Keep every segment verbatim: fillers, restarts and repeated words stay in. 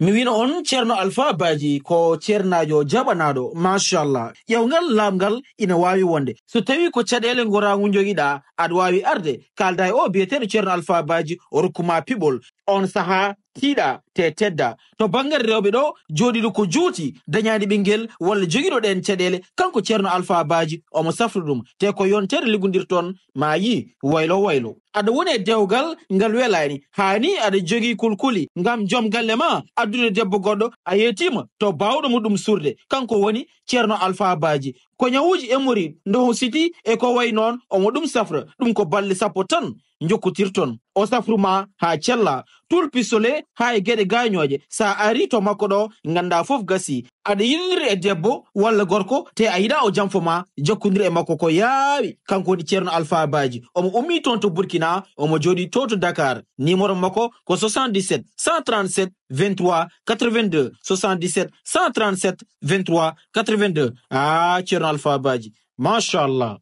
Mi wino on Ceerno Alfaa Baaji ko ceernaajo jaɓanaaɗo, machallah. Ƴeewngal laaɓngal ina waawi wonde. So tawii ko caɗeele ngoraagu njogiɗaa, aɗa waawi arde, kaalda e o biyeteeɗo Ceerno Alfaa Baaji, o rokku ma piɓol. On sahaa, tiiɗa, te tedda. To banngal rewɓe ɗo, jooɗiiɗo ko juuti, dañaani ɓinngel, walla jogiiɗo ɗeen caɗeele, kanko Ceerno Alfaa Baaji, omo safra ɗum. Te ko yontere liggondirton, ma yii, waylo waylo. Aɗa woni e dewgal ngal welaani, haa ni aɗa jogii kulkuli ngam joom galle ma addude debbo goɗɗo, a yeetiima to baawɗo mo ɗum suurde. Kanko woni Ceerno Alfaa Baaji. Ko ñawuuji hémorroïde, ndoho siti e ko wayi noon, omo ɗum safra. Ɗum ko balɗe sappo tan njokkotirton. O safru ma haa cella. Tul pistolet haa e geɗe gaañooje. So a arii to makko ɗo, nganndaa fof gasii. Aɗa yiɗindiri e debbo walla gorko, te a yiɗaa o jamfo ma, jokkondir e makko ko yaawi. Kanko woni Ceerno Alfaa Baaji. Omo ummii toon to Burkina, omo jooɗii to to Dakar. Numéro makko ko soixante-dix-sept, cent trente-sept, vingt-trois, quatre-vingt-deux. Soixante-dix-sept, cent trente-sept, vingt-trois, quatre-vingt-deux. Ah, Ceerno Alfaa Baaji. Machallah.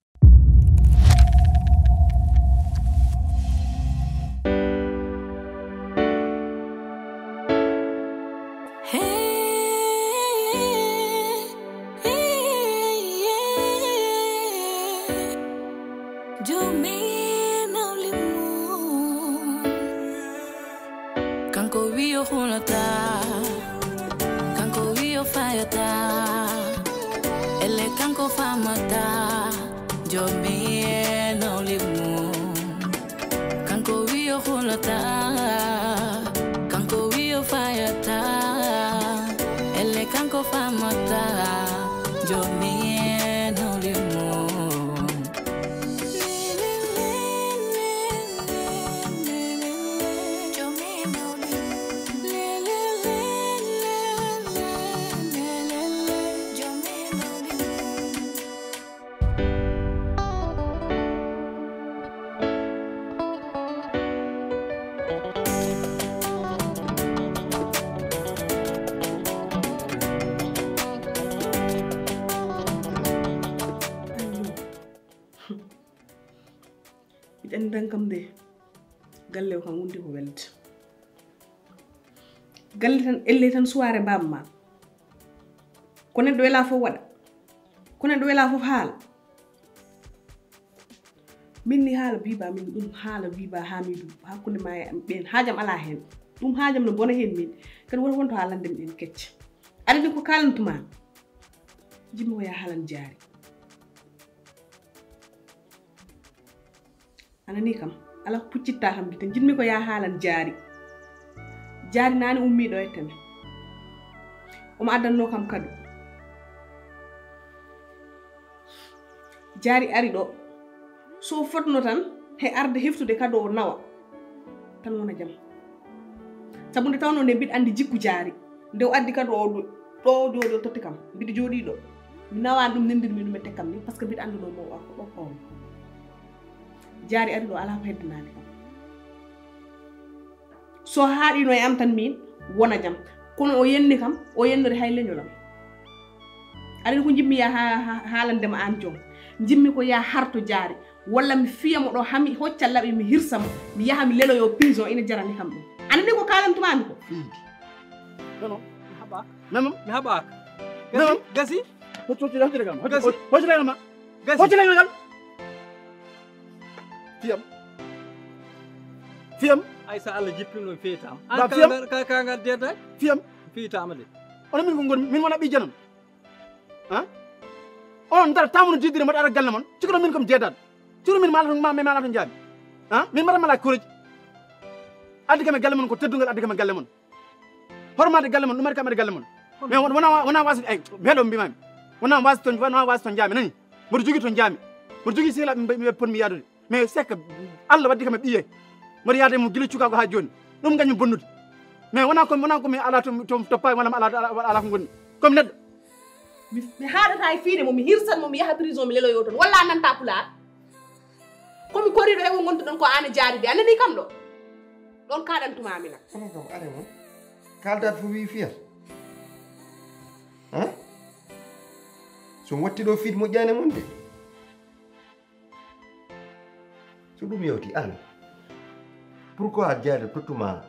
Jomi nawli mum. Kanko wi o hulata, kanko wi o fayata, elle kanko famata. Jomi nawli mum. Kanko wi o hulata, kanko wi o fayata, elle kanko famata. Jomi nawli mum. Miɗen dan kam de, galle o kam wonde ko welde. Galle tan, elle tan soirée mbamma. Ko neɗɗo wela fof waɗa. Ko neɗɗo wela fof haala. Min ni haala biba min ɗum haala biba Hamidou hakkunde ma e am ɓen haajam ala hen. Ɗum haajam no bona hen min. Kadi won wonto haalande mi ɗen kecce. Aɗa ni ko kalantuma. Jimmi ko ya haalan jaari. Anani kam, ala ko puccitta kam de, jiɗmi ko ya haalan jaari. Jaari nani ummi ɗo e teme. Omo addanno kam kado. Jaari ari ɗo. So fotno tan, he arde heftude kado o nawa. Tan wona jam. Sabu nde tawno nde mbiɗa andi jikku jaari. Nde o addi kado o ɗo, ɗo jooɗi o totti kam. Mbiɗa jooɗi ɗo. Mi nawani ɗum nendirmi ɗum e tekkam ni, parce que mbiɗa andi ɗo mo o ko ɗo ko. Jaari ari ɗo ala ko heddanani kam. So haaɗino e am tan min wona jam. Kono o yenni kam, o yennori hay leñolam. Aɗa ko jimmi ya ha, ha, haalandema an jom. Jimmi ko ya harto jaari. Walla mi fiya mo ɗo hami hocca laɓi mi hirsa mo. Mi yaha mi leloyo prison ina jarani kam ɗum. Anani ko kalantumami ko. Fiidi. Non, non. Mi haɓaka. Non, non. Mi haɓaka. Gasi, gasi. Hocci, hocci, hocci kam. Hocci, hocci, hocci kam. Gasi. Hocci kam. Fiyam. Fiyam. Ay sa Allah jippino ɗum feytama. An ka ngal deda. Fiyam. Feytama de. Ono min ko ngoni min wona ɓi janam. Ha? On dara tamuno jiddire mbaɗa ara galle mon. Cikoro min kom jeedaɗo. Cikoro min malata ma me malata jaami. Ha? Min mbaɗa mala kureji. Addi kam e galle mon ko teddungal addi kam e galle mon. Hormade galle mon ɗum waɗi kam e galle mon. Mais wona wona wasi ay meɗo mbimami. Wona wasi ton wona wasi ton jaami nani. Mboɗo jogui ton jaami. Mboɗo jogui sehilaɓe ɓe ponmi yadude. Mais c'est que Allah waddi kam e ɓiye. Mboɗo yaade mo gila cukago ha joni. Ɗum gañmi bonnude. Mais wona ko wona ko mi ala to to toppa wala mi ala ala ko gonni. Comme neɗɗo. Mi mi haɗata e fiide mo mi hirsan mo mi yaha prison mi leloyo toon walla a nanta pulaar. Komi koriɗo e ko gontuɗon ko an e jaari de a nani kam ɗo. Ɗon kaɗantuma mi nak. Kono kam are mo. Kaldat fo wi fiyat. Hein? So watti ɗo fiid moƴƴani mon de. So ɗum yawti an, pourquoi jeyde tottuma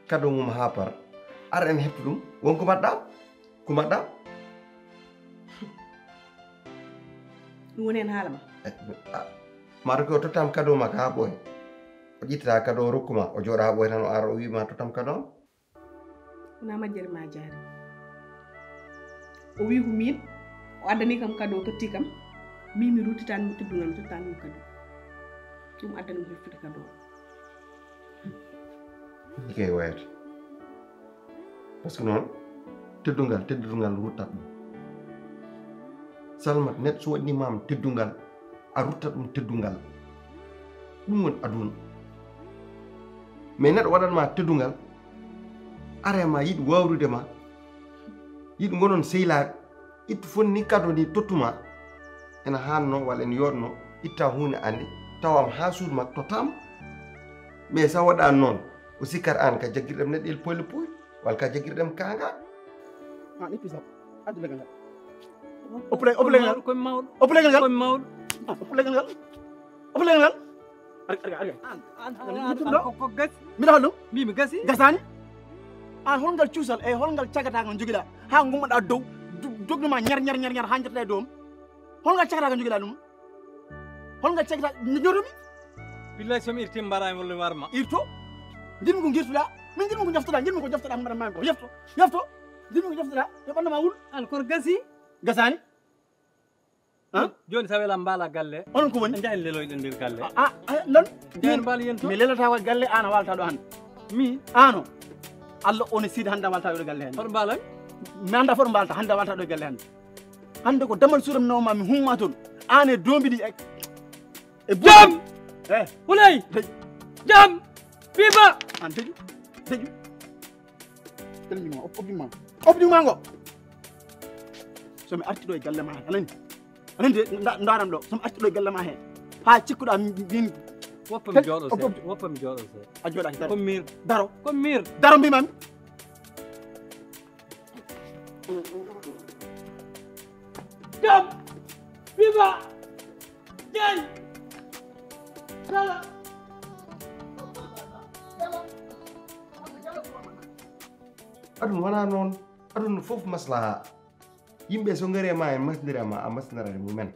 kado mum ha par? Ar en heɓtu ɗum. Won ko mbaɗɗa? Ko mbaɗɗa? Ɗum woni heen haala ma? Eh, ah, maa roki o tottam kado ma ka haa ɓooya. O ƴittata kado o rokku ma, o jooɗa haa ɓooya tan o ara o wiima tottam kado am. Wona majjere ma jaari. O wi ko min, o addani kam kado, o totti kam. Min mi ruttitani mo teddungal, mi tottani mo kado. Ɗum addani mo heftude kado o. Ɗum kay wayata. Par ce que noon, teddungal, teddungal ruttat ɗum. Salmat, neɗɗo so waɗni ma teddungal, a ruttat ɗum teddungal. Ɗum woni aduna. Mais neɗɗo waɗan ma teddungal, are ma yiɗi wawrude ma, yiɗi gonon sehilaɓe, ittu fon ni kado ni tottuma. Ena hanno walla ene yooɗno itta huunde annde, tawam haa suudu makko tottam. Mais sa waɗa noon, o sikkat aan ka jaggirɗam neɗɗo el poyle poyle, walla ka jaggirɗam kanga. An ippi sab, addu legal ngal. Opule, opule ngal. Ko mawɗo. Opule ngal. Ko mawɗo. Ah, opule ngal. Opule ngal. Arga, arga, arga. An, an, an, an, an, ko, ko gasi. Mbiɗa hol ɗum? Mimi gasi. Gasani? An hol ngal cuusal e hol ngal cagatagal jogiɗa? Ha gummoɗa dow, do-, dogni ma ñar, ñar, ñar, ñar, ha jottoɗa e dow. Hol ngal cagatagal jogiɗa ɗum? Hol ngal cagata, jotomi? Billahi, so mi irti mbaɗa e walla warma. Irto? Jinmi ko girtuɗa? Min jinmi ko joftoɗa, jinmi ko joftoɗa, mbaɗa ma ko. Yofto, yofto. Jinmi ko joftoɗa, yo ɓandu ma wul. An koto gasi. Gasani? Han? Jooni sa wela mbaala galle. Onon ko woni? Njahen leloyɗen nder galle. A, a, a, lan? Njahen mbaala yen to. Mi lelata wa galle, an a walta ɗo hande. Mi? Ano. Allah on e siide hande a walta ɗo galle hande. Hoto mbaalan? Mi anda foto mbalta, hande a walta ɗo galle hande. Hande ko damal suuram nawma mi humma toon. An e dombiɗi e, e jam! Eh. Huley! Deƴ. Jam! Biba! An deƴu. Deƴu. Telmi ma, op-, opdi ma. Opdi ma ngo. So mi arti ɗo e galle ma he, anani? Anani de, nda-, ndaram ɗo. So mi arti ɗo e galle ma he. Ha cikkuɗa min. Woppa mi jooɗo seeɗa. Woppa mi jooɗo seeɗa. A jooɗaki, daro. Ko mir. Daro. Ko mir. Daro mbimami. Jam! Biba! Jay! Sala! Aduna wona noon. Aduna fof maslaha. Yimɓe so ngari e ma en masdira ma, a masdira e mumen.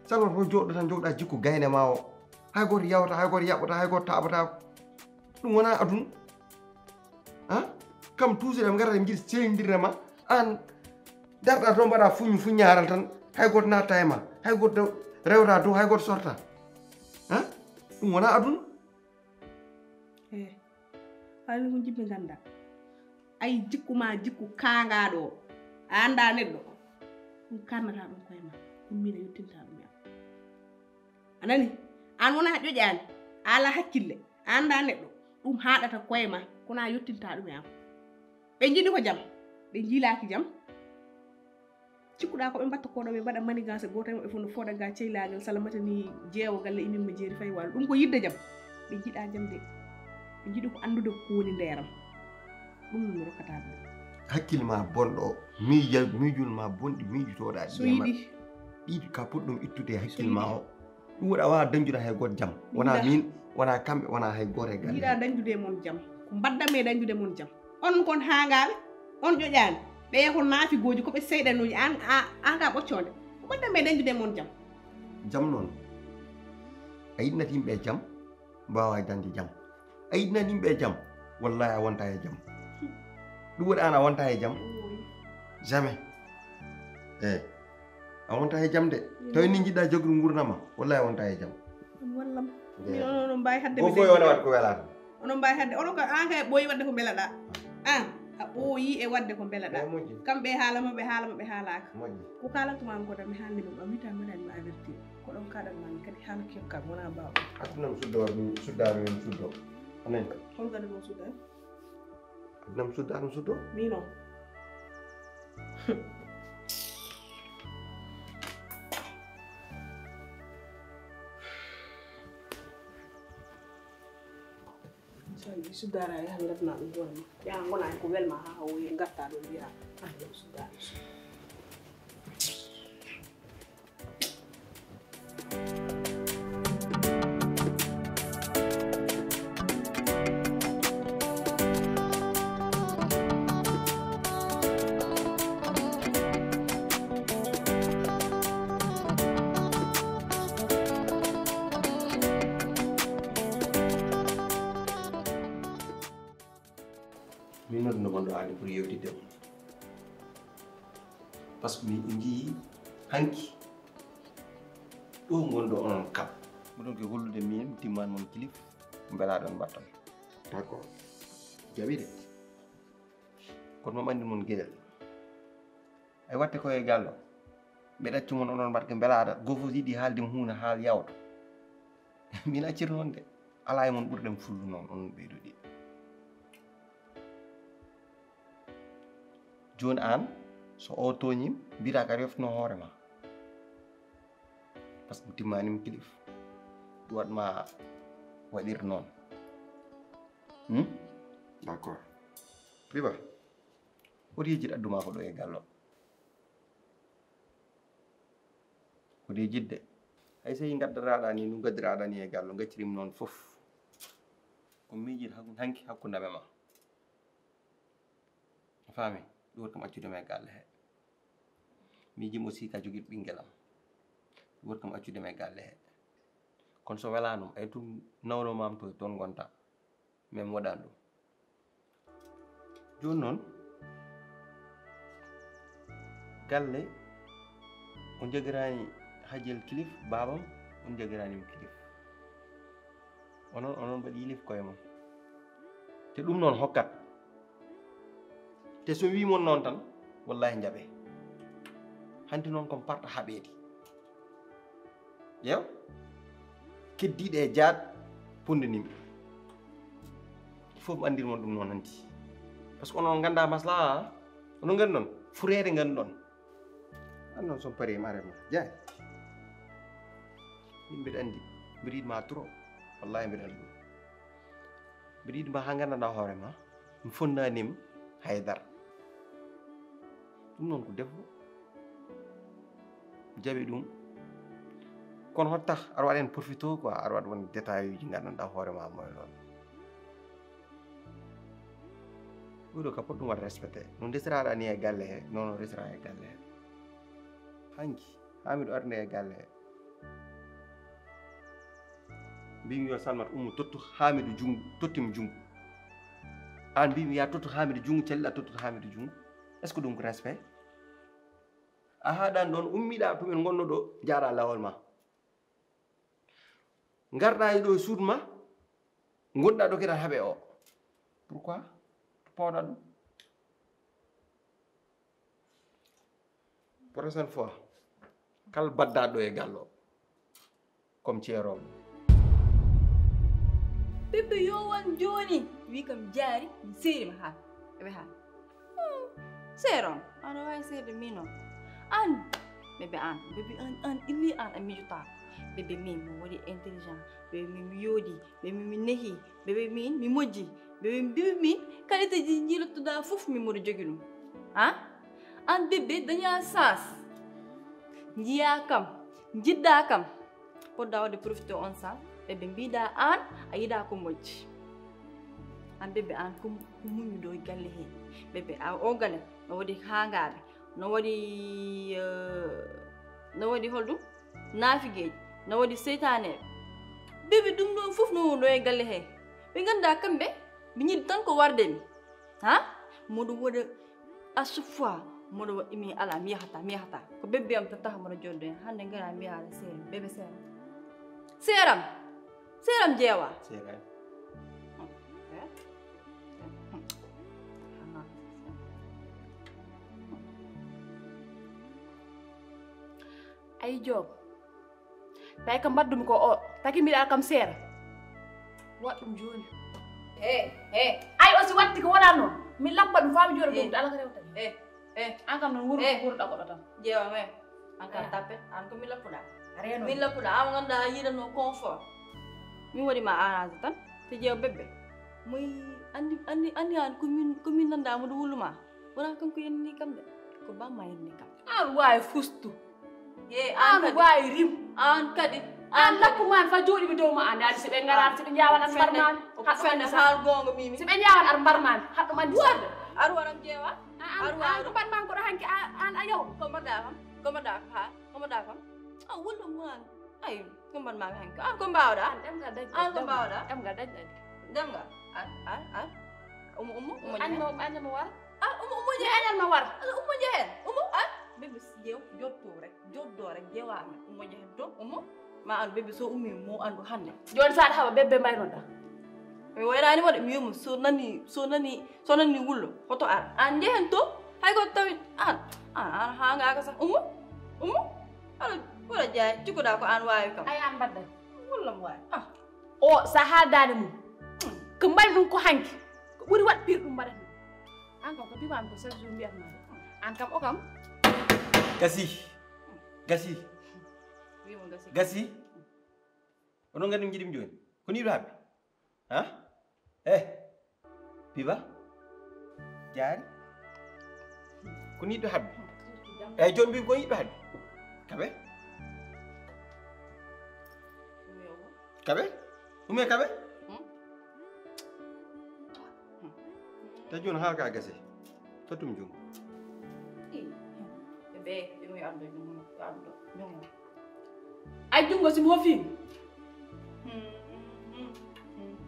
Salma fof jooɗo tan jogɗa jikku gayne ma o. Hay gooto yawta, hay gooto yaɓɓata, hay gooto taɓata. Ɗum wona aduna. Ha? Kam toujours ɓe ngarata ɓe jiɗi seyindirde ma. An darɗa toon mbaɗa fuñu fuññaaral tan. Hay gooto natta e ma. Hay gooto rewta dow, hay gooto sorta. Ha? Ɗum wona aduna. Eh, haali ko jiɗmi ganda. Ay jikku ma, jikku kaangaɗo o. A anda neɗɗo. Ɗum karnata ɗum koye ma. Ɗum min a yottinta ɗum e am. A nani? An wona ƴoƴaani. A ala hakkille. A anda neɗɗo. Ɗum haɗata koye ma. Kono a yottinta ɗum e am. Ɓe jiɗi ko jam. Ɓe jiilaaki jam. Cikkuɗa ko ɓe mbatta ko ɗo, ɓe mbaɗa manigance, gooto e maɓɓe fof no fooɗa ga ceylaagal, salamata ni jeewo galle, imin mo jeeri fay waalo. Ɗum ko yidde jam. Ɓe njiɗa jam de. Ɓe njiɗi ko anndude ko woni ndeeram. Ɗum mi rokkata ɓe. Hakkille ma bonɗo o, miija-, miijol ma bonɗi miijotooɗa. So ɗi e maɓɓe. Yiɗi. Ɗiɗi ka puɗɗum ittude e hakkille ma o. Ɗum waɗa a wawa dañdude hay gooto jam. Wona min, wona kamɓe, wona hay gooto e galle. Jiɗa dañdude e mon jam. Ko mbaddanmi e dañdude mon jam. Onon kon haangaaɓe, on ƴoƴaani. Ɓeya ko naafigooji, ko ɓe seyɗanooji, an, a, an ka ɓoccoonde. Ko ɓaddanmi e dañdude mon jam. Jam noon, a yiɗnat yimɓe jam, mbaawa dañde jam. A yiɗnat yimɓe jam, wallahi a wonta e jam. Ɗum waɗi an a wonta e jam? Jamais. Eh. A wonta e jam de. Tawi ni jiɗɗa jaggude nguurndam ma, wallahi a wonta e jam. Ɗum wallam. Min onon, onon mbaawi hadde mi fof wona waɗ ko welata. Onon mbaawi hadde, onon ko an kay ɓooyi waɗde ko mbelaɗa. An, a ɓooyi e waɗde ko mbelaɗa. Eh, moƴƴi. Kamɓe e haala ma, ɓe haala ma, ɓe haalaaka. Moƴƴi. Ko kaalantu ma ko tan mi haalni ma, a wita mbaɗani ma avertir. Ko ɗon kaɗan ma kadi haala kekkal wona baawo. Aduna mi suddo, mi suddaani, mi suddo. Anen. Hol gada mo sudda? Aduna mi sudda, mi suddo. Mino. So a yiɗi suddaare, a yahan ngaddana ɗum hoore ma. Yaha ngona hen ko welma haa o ngatta ɗo mbiya, "Ah, yo suddaare." Mon ɗo hannde pour yewtidde on. Par ce que mi njii hanki ɗo ngonɗo onon kam. Miɗon ke hollude min timmani mon kilif mbelaɗon mbatton. D'accord. Jaɓi de. Kono mo ɓanndi mon geɗel. Ay watte ko e gallo. Mbeɗa accu mon onon mbaɗ ko mbelaɗa. Gofo yiɗi haalde mo huuna haal yawta. Min accir noon de. Alaa e mon ɓurɗen fullu noon onon ɓeydo ɗi. Jooni aan, so o tooñiima, mbiɗa kadi yoftinoo hoore ma. Par ce que mi timmaani mi kilif. Ɗum waɗ ma waɗir noon. Hmm? D'accord. Riba, woti yejjit addu ma ko ɗo e gallo. Woti yejjitde. Hay so yi ngaddataɗa ni, no ngaddiraɗa ni e gallo, ngaccirim noon fof. Ko miijit hak-, hanki hakkunde amen ma. A faami? Ɗum woni kam accude mi e galle he. Miijim aussi ka jogir ɓinngel am. Ɗum woni kam accude mi e galle he. Kono so welaanum, ay tum nawno mam to e toon ngonta. Min mi waɗaani ɗum. Jooni noon, galle on jagiraani Hajjel kilif, baabam on jagiraani mo kilif. Onon, onon mbaɗi yilif koye mon. Te ɗum noon hokkat. Te so wii mon noon tan, wallahi njaɓe. Hanti noon kon parta haɓeede. Yew. Keddiiɗe e jaat pondinimi. Fof mi anndir mon ɗum noon hanti. Par ce que onon ngannda maslaha, onon nganndi noon, fureede nganndi ɗon. An noon son pari ma arema. Jaay. Min mbiɗa anndi. Mbiɗa yiɗ ma trop. Wallahi mbiɗa anndi ɗum. Mbiɗa yiɗ ma haa nganndanɗaa hoore ma. Mi fonnaanim haydara. Ɗum noon ko defo. Jaɓi ɗum. Kono hoto tax aɗa waɗa heen profito quoi, aɗa waɗa won détail uji nganndanɗaa hoore ma moy ɗon. Ɓuuɗo ka pot ɗum waɗa respecté. No ndesiraɗa ni e galle he, nono resira e galle he. Hanki, Hamidou arde e galle he. Mbimi yo Salmat ummo tottu Hamidou junngo, tottimo junngo. An mbimi ya tottu Hamidou junngo, cellila tottu Hamidou junngo. Est-ce que ɗum ko respect? A haɗan ɗon, ummiɗa to men ngonno ɗo, jaaɗa lawol ma. Ngarɗa e ɗo e suudu ma, ngonɗa ɗo keɗa haɓe o. Pourquoi? To pawɗa ɗum. Prochaine fois, kala baddaɗo e gallo, comme ceerooɓe. Bébé yo wan jooni, wi kam jaari, mi seeri ma haa. Ɓe haa. Hmm, seeron, ano wawi seede min o. An, bébé an, bébé an, an illi an a mijotaako. Bébé min, mo waɗi intelligent, bébé min mi yoodi, bébé min mi nehi, bébé min mi mojji, bébé, bébé min, qualité ji jiilottoɗa fof min mboɗo jogi ɗum. Ha? An bébé daña sens. Njiya kam, njiɗɗa kam. Poɗɗa waɗde profité on sens, bébé mbiɗa an, a yiɗa ko moƴƴi. An bébé an ko, ko muññuɗo e galle he. Bébé a o galle, no waɗi hangaaɓe, no waɗi, eh, no waɗi holɗum? Naafigeeji, no waɗi seytaaneeɓe. Bébé ɗum ɗon fof no wonɗo e galle he. Ɓe ngannda kamɓe, ɓe njiɗi tan ko warde mi. Ha? Moɗo waɗa à chaque fois, moɗo waɗi mi ala, mi yahata, mi yahata. Ko bébé am tan taha moɗo jooɗo hen. Hannde ngara mbiya ala seeram, bébé seeram. Seeram! Seeram jeewa. Seeram. Ayi Joop, tawi ko mbaɗdumi ko o, taki mbiɗa kam seera. Waɗ ɗum jooni. He, he. Ay o si watti ko wona noon. Mi lappa ɗum faa mi jooɗo dow, ala ko rewta. He, he. An kam noon wuro, wuro ɗagoɗo tan. Jeewa me. An kam tappe, an ko mi lappuɗa. Reeno. Min lappuɗa, an ngannda a yiɗano confort. Min waɗi ma arrange tan. Te jeewa bébé. Moy anndi, anndi, anndi an ko min, ko min nannda mo ɗo wuluma. Wona kanko yennani kam de. Ko bamma yennani kam. An wawi fustu. He, an kadi. Wawi rim. An kadi. An lappu man fa jooɗi mi dow ma an. Ani si ɓe ngara, si ɓe njawan an mbar man. Haɗɗo fenne man haal gonga mimi. Si ɓe njawan an mbar man. Haɗɗo man. Ar waram jeewa. An, an, an ko mbaɗ man ko ɗo hanki an, an a yaw. Ko mbaɗa kam? Ko mbaɗa kam ha? Ko mbaɗa kam? A wulɗo mo an. Ay, ko mbaɗ ma hanki? An ko mbawɗa? An ɗemgal dañ. An ko mbawɗa? Ɗemgal dañ ɗaɗi. Ɗemgal? An, an, an. Ummo, ummo, ummo. An mo, an mo war. Ah, ummo, ummo, mi añan ma war. Ala ummo, jehen. Ummo, ah. Bébé, jew, jotto rek. Jotto rek, jewaami. Ummo, jehen to. Ummo. Ma an bébé, so ummi mo andu hannde. Jooni saɗa haɓa bébé mbaynoɗa. Mi wayraani mo de, mi wiimo so nani, so nani, so nani wullo, hoto ar. An jehen to, hay ko tawi an, an, an haa ngaaka sax. Ummo, ummo. Ala, wala jaay, cikkuɗa ko an waawi kam. Ay an mbaɗɗa. Walla mo waawi. Ah. O, sa haaldaani mum. Hmm. Ko mbaɗi ɗum ko hanki. Ko ɓuri waɗ pir ɗum mbaɗat ɗum. An kam ko bibaami ko chaque jour mbiyat ma. An kam o kam. Gasi. Gasi. Wiimo gasi. Gasi. Onon nganndi mi jiɗi mi jooni. Ko nii ɗo habbi? Ha? Eh. Biba. Jaari. Ko nii ɗo habbi? Eyi, jooni mbiimi ko nii ɗo habbi. Kabe? Kabe? Ume kabe? Hmm? Ta jooni haa ka gase. Tottum junngo. Ii, ɓe, ɓe, ɓe, ɓe, ɓe, ɓe, ɓe, ɓe, ɓe, ɓe, ɓe, Ay junngo si mo fiin.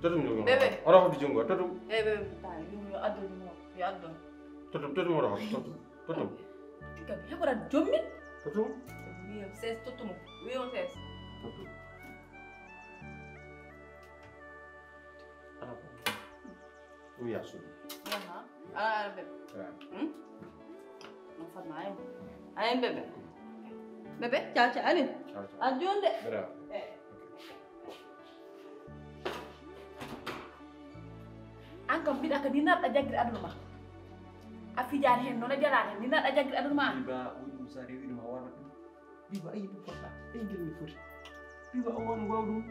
Totum junngo. Bébé. Oto hoto junngo, totum. Eh, bébé, ta, yo, yo addo junngo, yo addo. Totum, totum oto hoto, totum, totum. Kam heɓorat jommi. Totum. Wiyo ses totum, wiyo ses. Totum. Ala ko. Ɗum yaa suuɗi. Aha. Ala, ala, bébé. Ala. Hmm? No fotnaa hen. Ayen bébé. Bébé, caca, allez. Caca. A jonde. Bravo. Eh. An kam mbiɗa ka ni narɗa jaggir aduna ma. A fijaani hen, noon a jalaani hen, ni narɗa jaggir aduna ma. Biba, woni ɗum sa rewi ɗum a warata ɗum. Biba, ayi ɗum poɗɗa. Ayi ngel mi foti. Biba, o won waw ɗum.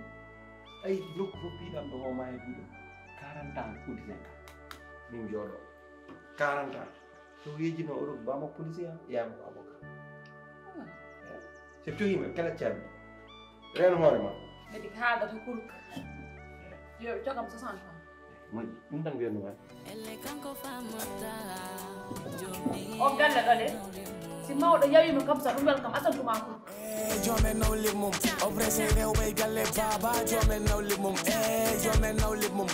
Ayi nokku fof piɗam ɗo o ma e guɗo. Quarante ans ko disen ka. Min jooɗo. Quarante ans. To yejino o ɗo bama policier, yama ko avocat. C'est tout humain, kala caabi. Reno hoore ma. Kadi ko haaldata kulka. Yo ɓe cogam soixante francs. Moƴƴi, ɗum tan mbiyatnoo heen. O galle ɗo de, si mawɗo yawiima kam sa ɗum welcome, asantu ma kulka. Eh, joomen nawlib mum, o pressé rewɓe galle baaba, joomen nawlib mum, eh, joomen nawlib mum,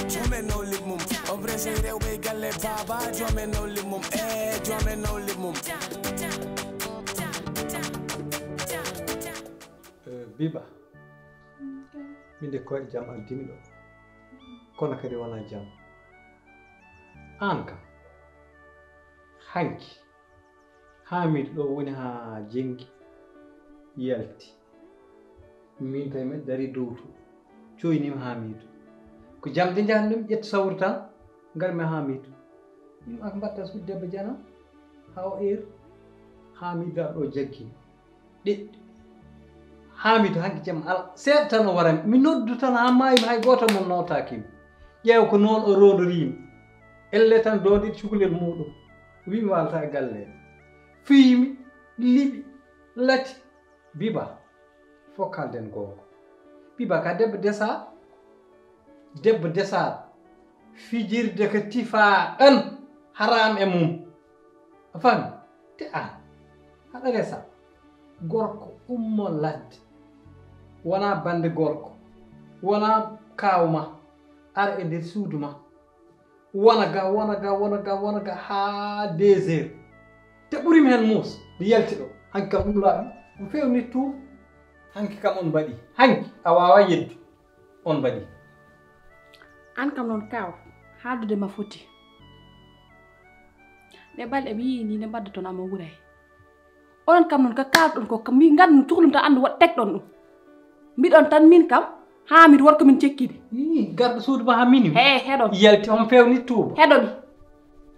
joomen nawlib mum, o pressé rewɓe galle baaba, joomen nawlib mum, eh, joomen nawlib mum. Eh, Biba, min de koyɗe jam addimi ɗo, kono kadi wonaa jam. Aan kam, hanki, Haamiidu ɗo woni haa jenngi yalti. Min tawi mbeɗa darii dow to, cooyniima Haamiidu. Ko jamɗe njahatmi ɗum, ƴettu sawru tan, ngarmi Haamiidu. Ɗum ak mbaɗta suudu debbo jana, haa o eeri. Haamiidu ar ɗo jaggii. Ɗeɗɗi. Haamiidu hanki jamma alaa. Seeɗa tan o warami. Mi noddu tan haa maayi, hay gooto mum nootaaki mi. Ƴeew ko noon o roondorii mi. Ellee tan doondiiɗo cukalel muuɗum. Wii mi waalata e galle. Fiyii mi, liɓi, lati. Biba, fof kaalden goonga. Biba ka debbo desaa. Debbo desaa. Fijirde ko tifaa ɗan haraam e mum. A faami? Te aan, aɗa resa gorko ummo ladde, wonaa bannde gorko, wonaa kaaw ma, ara e nder suudu ma, wona ga, wona ga, wona ga, wona ga haa deux heures. Te ɓuri mi heen muus, mi yalti ɗo. Hanki kam ɗum laaɓi, ɗum feewni tuub. Hanki kam on mbaɗi, hanki a waawaa yeddu, on mbaɗi. Aan kam noon kaaw, haaldude ma foti. Ɗe balɗe mi yii ni nde mbaddoton am o wuray. Onon kam noon ko kaalɗon ko, ko mi nganndu cukalum tan anndu woɗ tekɗon ɗum. Mbiɗon tan min kam, Haamiidu worko min cekkidi. Ii, garɗo suudu ma haa min. He, heɗon. Yalti on feewni tuuba. Heɗon.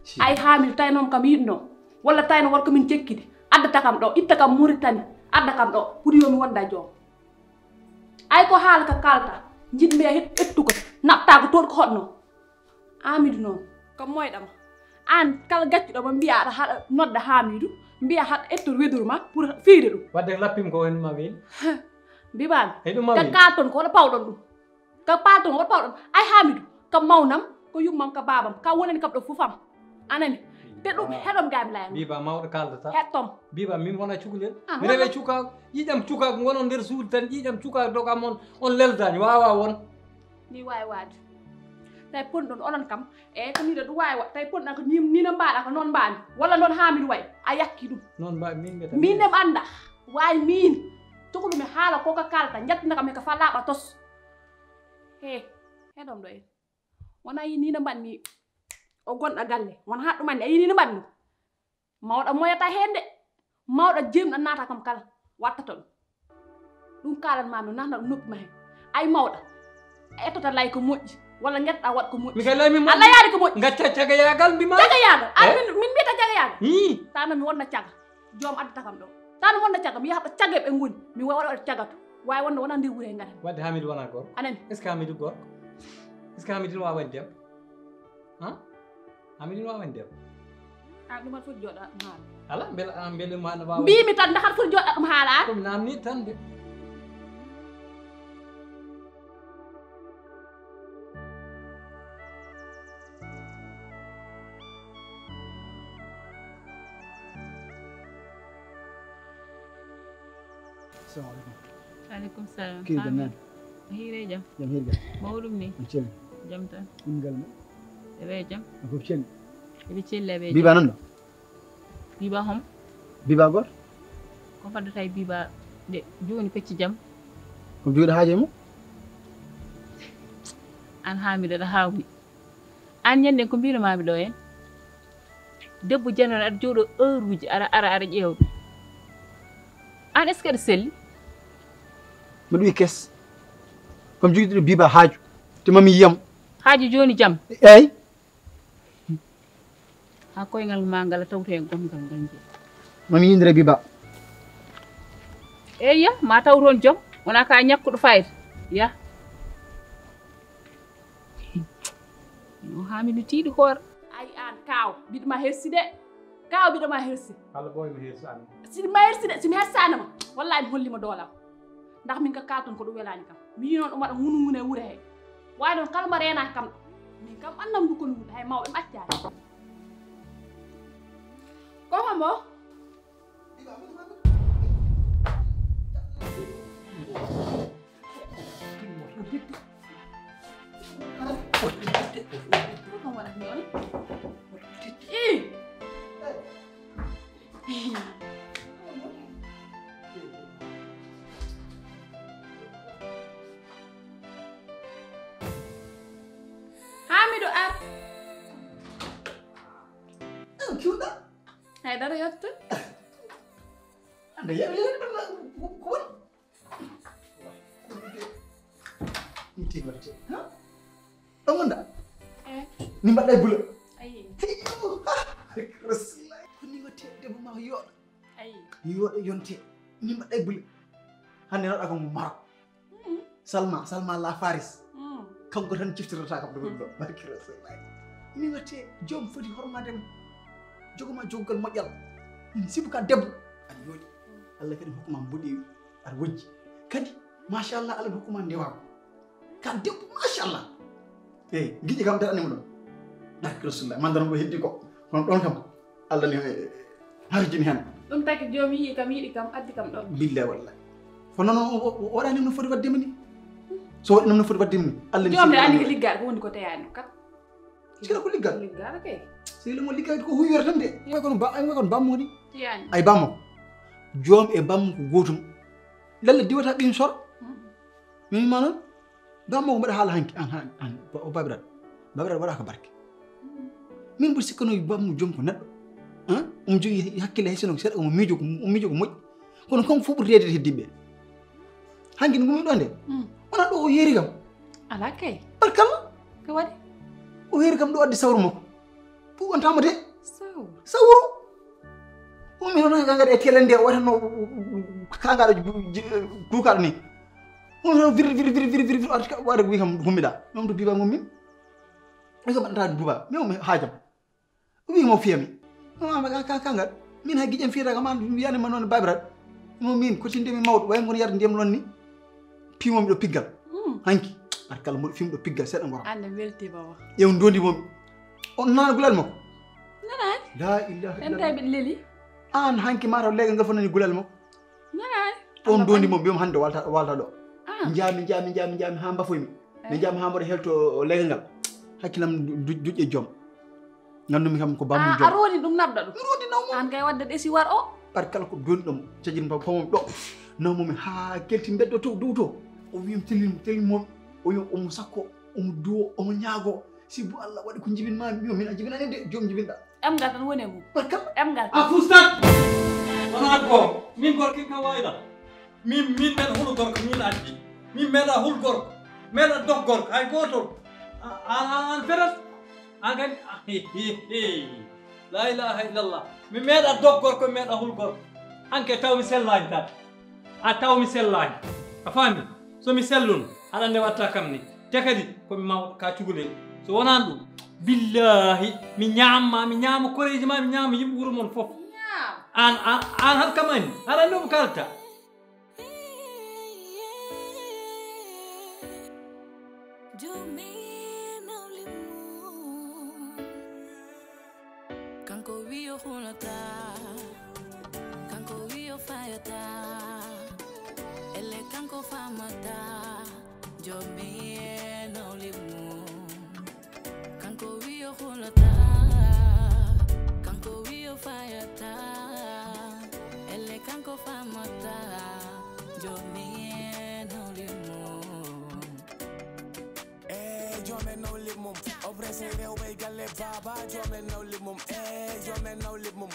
Si. Ay Haamiidu tawi noon kam yiɗno. Walla tawi no worko min cekkidi. Addata kam ɗo, itta kam Muritani. Adda kam ɗo, huɗi yo mi wonda joom. Ay ko haala ka kaalta, njiɗmi e het-, ettugo, naɓtaa ko toon ko hoɗno. Haamiidu noon, ko moyɗa ma. Aan kala gaccuɗo ma mbiya aɗa haɗa nodda Haamiidu, mbiya haɗa ettor weduru ma pour fiyde ɗum. Wadde ko lappim ko woni ma weeli. Mbiɓaami. Hey, ɗum ma ka weeli. Kaalton ko hoɗo pawɗon ɗum. Ka paalton ko hoɗo pawɗon. Ay Haamiidu, ka mawnam, ko yummam, ka baabam, ka wonani kam ɗo fof am. Anani. Te ɗum heɗom gami layan. Biba mawɗo kaldata. Heɗtom. Biba min wona cukalel. Ah, mi rewe cukaagu. Ƴiƴam cukaagu wonon nder suudu tan, ƴiƴam cukaagu dogam on, on leldani, wawa won. Ni wawi waade. Tawi ponɗon onon kam, e ko nii ɗo ɗum waawi waɗ. Tawi ponɗon ko nii, nii no mbaɗa ko noon mbaami. Walla noon haa miɗo wayi. A yakki ɗum. Noon mbaɗa min mbiyata. Min ne mi annda. Waawi min. Toko ɗum e haala ko ka kalta. Njattina kam e ka falaaɓa tos. He, heɗom ɗo en. Wona yi nii no mbaɗmi. O gonɗo galle. Wona haɗɗum anni. A yi nii no mbaɗmi. Mawɗo moyata heen de. Mawɗo jeemɗo naata kam kala wattata ɗum. Ɗum kaalan ma mi nana ɗum noppi ma heen. Ay mawɗo. Ettota lay ko moƴƴi. Walla ngeɗɗa waɗ ko moƴƴi. Mi kay lay mi moƴƴi. Allah yaari ko moƴƴi. Ngacca cagayaagal mbima. Cagayaagal. An min mbiyata cagayaagal. Tano mi wonna caga. Joom addata kam ɗo. Tano mi wonna caga. Mi yahata caga ɓe ngoni. Mi waɗa waɗa cagato. Waawi wonde wona nde wure ngata. Wadde Hamidou wona gorko. Anani. Est-ce que Hamidou gorko? Est-ce que Hamidou wawa debbo? Ha? Hamidou wawa debbo. An ɗum aɗa foti jooɗa ɗum haala. Ala mbele an mbele ma no wawa. Mbimi tan ndax aɗa foti jooɗa ɗum haala an. Ɗum namni tan de. Assalamu alaikum. Alaikum salam. Ki gannan. Hire jam. Jam hirga. Mawɗum ni. Jam. Jam tan. Ɗum gal ma. Eɓe jam. Ko fof celli. Eɓe celli eɓe. Biba nan ɗo. Biba hom. Biba goto. Ko faddata e biba de joni pecci jam. Ko joɗi haaje mum. An ha mi daɗa hawni. An ñanden ko mbino mami ɗo en. Debbo janono aɗa jooɗo heure uji aɗa ara aɗa ƴeewa ɗum. An est ce que aɗa selli? Mbiɗa wiya kes. Komi jogiɗo biba haaju. Te mami yiyam. Haaju joni jam. Eyyi. Ha koyngal ma ngal tawto e gomgal ngal jeeyi. Mami yindira biba. Eyya ma taw toon joom wona ka ñakkuɗo fayda ya. No hami no tiiɗi hoore. Ay an kaw biɗma hersi de. Kaw biɗma hersi. Allah boy mi hersi an. Siɗma hersi de simi hersanama. Wallahi mi hollima doolam. Ndax min ka kalton ko ɗum welani kam mi yi noon ɗum waɗa ngunu ngune wure he. Wawi noon kala mo renaki kam ɗo min kam annam ndu koni wude hay mawɓe mi accani. Ko hombo? Hamidu ar. Cuuɗa. Haydara yottu. Anda yaɓi yoni ɗum ko woni. Ɗum wonda. Ni mbaɗɗa e bula. Ayi. Rasulullah. Ko ni watte debbo ma yooɗa. Ayi. Yooɗa yonte. Ni mbaɗɗa e bula. Hande noɗa ko Maroc. Salma, Salma la Faris. Kanko tan ciftirata kam ɗum ɗo. Barki Rasulullah. Ni watte joom foti hormade mo. Jogoma joggal moƴƴal. Min sibu ka debbo. Aɗa yooɗi. Allah kadi hokkuma mboɗewi. Aɗa wojji. Kadi machallah Allah hokkuma ndewago. Ka debbo machallah. Eyyi giƴƴe kam tan animo ɗon. Barki Rasulullah man tan ko heddi ko. Kono ɗon kam Allah ne harjini hen. Ɗum taki jomi yi kam yiɗi kam addi kam ɗon. Billahi wallahi. Ko noon o waɗani no foti waddema ni. So waɗi noon no foti waddema ni. Allah ne jomi andi liggaɗo ko woni ko teyani kam. Sila ko liggal. Liggal kay. Sila mo liggal ko huywere tan de. Ay kono ba ay kono bammo ni. Tiyani. Ay bammo. Joom e bammo ko gotum. Lalla diwata ɓin sor. Min ma noon. Bammo ko mbaɗa haala hanki an han an o babirat. Babirat waɗa ko barke. Min mboɗo sikkano bammo joom ko neɗɗo. Omo jogii hakkille hay sino ko seeɗa omo miijo ko omo miijo ko moƴƴi. Kono kanko fof ɓuri reedede heddiɓe. Hanki no ngumi ɗo nde. Wona ɗo o yeeri kam. Ala kay. Barkalla. Ko waɗi? O yeeri kam ɗo addi sawru makko. Ɗum wontama de. Sawru. Sawru. Ummi noon kangare e tele nde wata no kangaɗo dukaɗo ni. Ummi noon vir vir vir vir vir vir arti waɗa wi kam gummiɗa. Ɗum to biba gummi. Wi kam anta duba. Mi ummi hajam. Wi mo fiyami. Mama kangal. Min ha giƴen fiyata kam an wiyani ma noon babirat. Mo min ko tinde mi mawɗo way ngon yarde ndiyam lonni. Pimomi ɗo piggal. Hanki. Ar kala mo fim ɗo piggal seɗa ngora. Ande welti baba. Yew ndondi momi. On nana gulal makko. Nana. La ilaha illallah. Enta bi leli. An hanki mataw legal ngal fof nani gulal makko. Nana. On dondi mo mbiyam hande walta walta ɗo. Jami jami jami jami ha mbafoymi. Mi jami ha mboɗo helto legal ngal. Hakkilam du- du- duƴƴe joom. Nganndu-mi kam ko bamum a joom. Rondi ɗum naɓda ɗum. Mi rondi nawmo. An kay wadde ɗesi war o. Par kala ko joni ɗum cajin ba pamam ɗo. Nawmo mi ha kelti mbeddo to dow to. O wiyam telin telin moom. O yo omo sakko omo duwo omo ñaago. Sibu Allah waɗi ko jibinma mi o min a jibinani de joom jibinɗa. Emgal tan woni e mum. Barka. Emgal. A fustat. Wona ko min gorko ka wayla. Min min men hulu gorko min addi. Min meɗa hul gorko. Meɗa dog gorko hay goto. An an ferat. An kadi la ilaha illallah. Mi meɗa dog gorko meɗa hul gorko. An ke taw mi sellani tan. A taw mi sellani. A faami? So mi sellun aɗa nde watta kam ni. Te kadi komi mawɗo ka cugulel. So wonani ɗum billahi mi ñamma mi ñama koreji ma mi ñama yimɓe wuuro mon fof. An an an har kam ani aɗa nde mo kalta. Kanko wi o hulata. Kanko wi o fayata. Elle kanko famata. Jomi e nawli mum. Kanko wi o hulata. Kanko wi o fayata. Elle kanko famata. Jomi e nawli mum. Eh, jomen no limum. Obrese rewbe galle baba, jomen no limum. Eh, jomen no limum.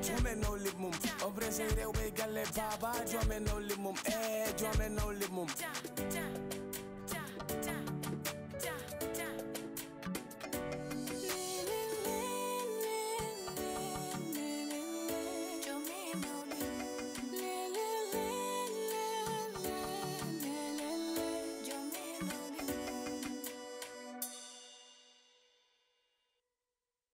Jomen no limum. Obrese rewbe galle baba, jomen no limum. Eh, jomen no limum.